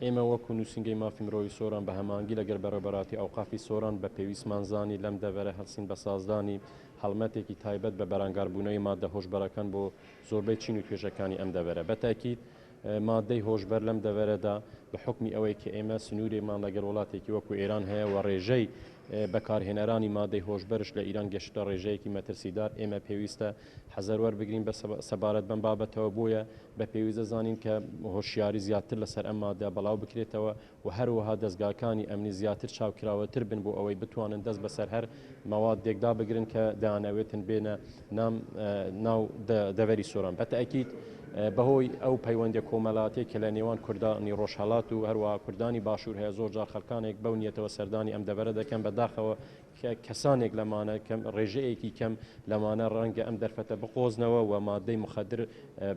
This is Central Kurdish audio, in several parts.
ئێمە وەکو نووسینگەی مافی مرۆیی سۆران بە هەماهەنگی لەگەل بەڕێوەبەراتی ئەوقافی سۆران بە پێویستمان زانی لەم دەڤەرە هەڵسین بە سازدانی هەڵمەتێکی تایبەت بە بەرانگاربوونەوەی ماددە هۆشبەرەکان بۆ زۆربەی چین و توێژەکانی ئەم دەڤەرە بە تاکید ماددەی هۆشبەر لەم دەڤەرەدا بە حوکمی ئەوەی کە ئێمە سنوورێکمان لەگەل وڵاتێکی وەکو ئێران هەیە و ڕێژەی بەکارهێنەرانی مادەی هۆشبەرش لە ئیران گەشتە ڕێژەیەکی مەترسیدار ئێمە پێویستە حەزەر وەربگرین بە سەبارەت بەم بابەتەوە بۆیە بە پێویست دەزانین کە هۆشیاری زیاتر لەسەر ئەم مادە بەڵاو بکرێتەوە و هەروەها دەزگاکانی ئەمنی زیاتر چاوکراوەتر بن بۆ ئەوەی بتوانن دەست بەسەر هەر مەوادێکدا بگرن کە دەیانەوێتن بێنە نام ناو دەڤەری سۆران بە تەئکید بەهۆی ئەو پەیوەندیە کۆمەلاتیە کە لە نێوان کوردانی ڕۆژهەڵات و هەروەها کوردانی باشوور هەیە زۆر جار خەڵکانێک بەو نیەتەوە سەردانی ئەم دەڤەرە دەکەن بە داخەوە کە کەسانێک لەمانە کەم ڕێژەیەکی کەم لەمانە ڕەنگە ئەم دەرفەتە بقۆزنەوە و مادەی مخدر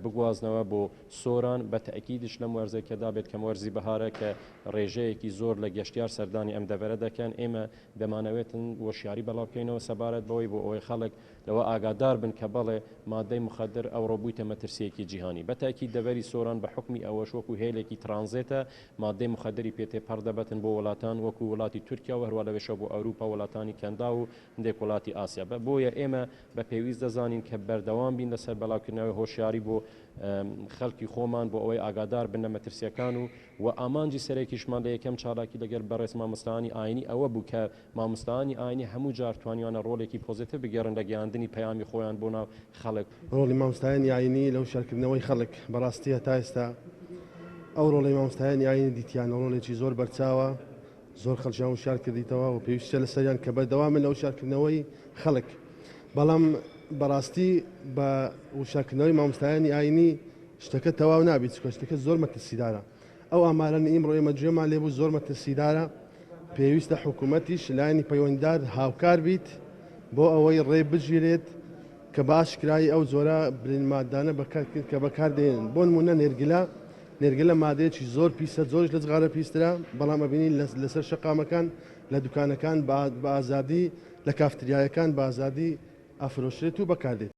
بگوازنەوە بۆ سۆران بە تەئکیدیش لەم وەرزەی کە دابێت کەم وەرزی بەهارە کە ڕێژەیەکی زۆر لە گەشتیار سەردانی ئەم دەڤەرە دەکەن ئێمە دەمانەوێتن وۆشیاری بەڵاو بکەینەوە سەبارەت بەوەی بۆ ئەوەی خەڵک لەوە ئاگادار بن کە بەڵێ مادەی مخدر ئەوڕۆ بوویتە مەترسییەکی جیهانی. بە تاکید دەڤەری سۆران بە حوکمی ئەوەش وەکو هێلێکی ترانزێتە مادەی مخدری پێ تێپەڕ دەبەتن بۆ وڵاتان وەکو وڵاتی تورکیا و هەروا لەوێشەوە بۆ ئەوروپا وڵاتانی کەنداو و هەندێک وڵاتی ئاسیا. بە بۆیە ئێمە بە پێویست دەزانین کە بەردەوام بین لەسەر بەڵاوکردنەوەی هۆشیاری بۆ خەڵکی خۆمان بۆ ئەوەی ئاگادار بن لە مەترسییەکان و و ئامانجی سەرەکیشمان لە یەکەم چالاکی لەگەل بەڕێز مامۆستایانی ئاینی ئەوە بوو کە مامۆستایانی ئاینی هەموو جار توانیویانە ڕۆڵێکی پۆزیتیڤ بگێڕن لە گەیاندنی پەیامی خۆیان بۆ ناو خەڵک. ڕۆڵی مامۆستایانی ئاینی لە هۆشیارکردنەوەی خەڵک، بەڕاستی هەتا ئێستا ئەو ڕۆڵەی مامۆستایانی ئاینی دیتیانە ڕۆڵێکی زۆر بەرچاوە، زۆر خەڵکیان هۆشیار کردیتەوە و پێویستە لەسەریان کە بەردەوامن لە هۆشیارکردنەوەی خەڵک، بەڵام بەڕاستی بە هۆشیارکردنەوەی مامۆستایانی ئاینی شتەکە تەواو نابێت، چونکە شتەکە زۆر مەترسیدارە. ئەو ئامارانەی ئیمڕۆ ئێمە گوێمان لێ بوو زۆر مەترسیدارە، پێویستە حکوومەتیش لایەنی پەیوەندیدار هاوکار بیت بۆ ئەوەی ڕێ بگیرێت کە بە ئاشکرایی ئەو جۆرە برین مادانە بەکار کە بەکار دێنن بۆ نموونە نێرگلە نێرگلە مادەیەکی زۆر پیسە زۆریش لە جغارە پیسترە بەڵام ئەبینین لەسەر شەقامەکان لە دوکانەکان بە ئازادی لە کافتریایەکان بە ئازادی ئەفرۆشرێت و بەکاردێت.